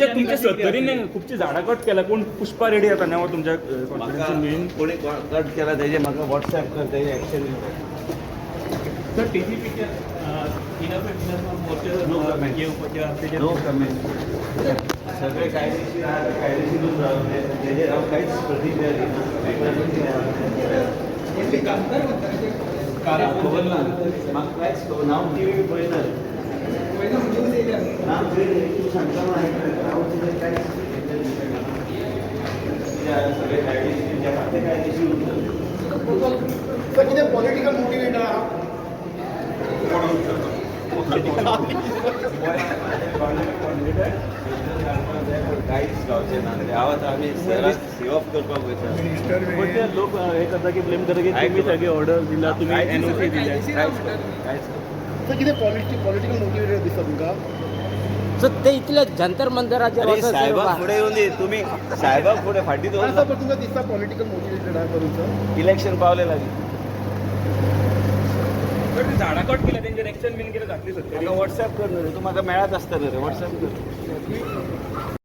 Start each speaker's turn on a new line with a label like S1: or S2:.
S1: तुमच्या सत्तरीने खुबची झाडां कट केला कोण पुष्पा रेडी जाता न्ही तुमच्या
S2: म्हाका
S1: मेन
S2: कोणी कट केला तेजे म्हाका वॉट्सॅप कर, तेजे एक्शन.
S3: सर, टीजीपीच्या इनफ मोर्चे
S2: No comment.
S3: येवपाचे आसा तेजेर?
S2: No comment. सगळे कायदेशीर आहा, कायदेशीरूच रावले. तेजेर हांव कांयच प्रतिक्रिया दिना. खबर ना म्हाका, कांयच खबर ना. हांव टीव्ही पळयना ना. तूं सांगता म्हणून आयकलें. हांव तेजेर कांयच कित्याक सगळे कायदेशीर जे आहा ते कायदेशीर उरतले.
S4: सर, कितें पॉलिटिकल मोटिवेट आहा?
S2: कांयच गावचें ना. हांव आतां आमी सराक सी ऑफ करपाक वयता.
S3: पण ते लोक हे करता की ब्लेम करता की तुम्ही सगळे ऑर्डर दिला, तुम्ही एनओसी दिल्या.
S2: कांयच कांयच.
S4: सर, कितें पॉलिटिकल मोटिवेटेड दिसता तुमकां?
S5: सो ते इतले जंतर मंतराचेर
S2: अरे
S5: वचत सर
S2: साहेबा
S5: बाबा.
S2: फुडें येवन दी तुमी. साहेबा फुडें फाटीं
S4: ना
S2: दवर.
S4: सर, पण तुमकां दिसता पॉलिटिकल मोटिवेटेड आहा करून सर?
S2: इलेक्शन पावले लागीं.
S1: झाडां कट केल्या तेंचेर एक्शन बीन कितें जातली सत्तरी?
S2: म्हाका वॉट्सॅप कर न्हू रे. तूं म्हाका मेळत आसता न्हू रे. वॉट्सॅप कर.